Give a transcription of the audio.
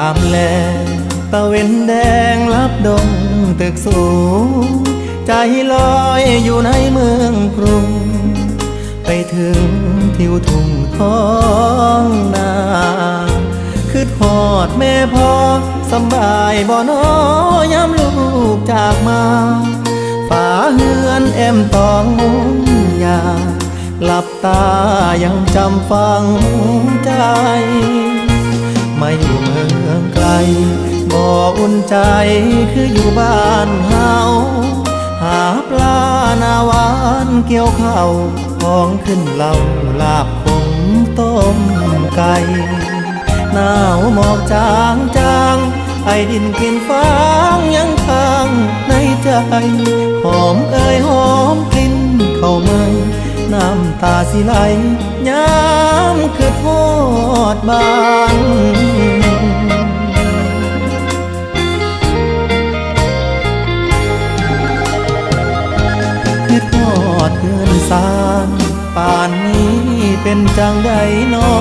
ຍາມແລງ ຕາເວັນແດງລັບດົງຕຶກສູງ ໃຈລອຍຢູ່ໃນເມືອງກຸງ ໄປເຖິງທິວທົ່ງທ້ອງນາ ຄິດຮອດແມ່ພໍ່ ສຳບາຍບໍ່ນໍ ຍາມລູກຈາກມາ ຝາເຮືອນແອ້ມຕອງມຸງຫຍ້າ ຫຼັບຕາຍັງຈຳຝັງໃຈ ມາຢູ່ເມືອງໄກ ບໍ່ອຸ່ນໃຈຄືຢູ່ບ້ານເຮົາ ຫາປາໜ້າຫວານກ່ຽວເຂົ້າ ຂອງຂຶ້ນເຫຼົ້າ ລາບຂົງຕົ້ມໄກ່ ໜາວໝອກຈາງໆ ໄອດິນກິ່ນຟາງຍັງຄ້າງໃນໃຈ ຫອມເອີຍຫອມກິ່ນເຂົ້າໃໝ່ ນ້ຳຕາຊິໄຫຼ ຍາມຄິດຮອດບ້ານ ຄິດຮອດເຮືອນຊານ ປານນີ້ເປັນຈັ່ງໃດນໍ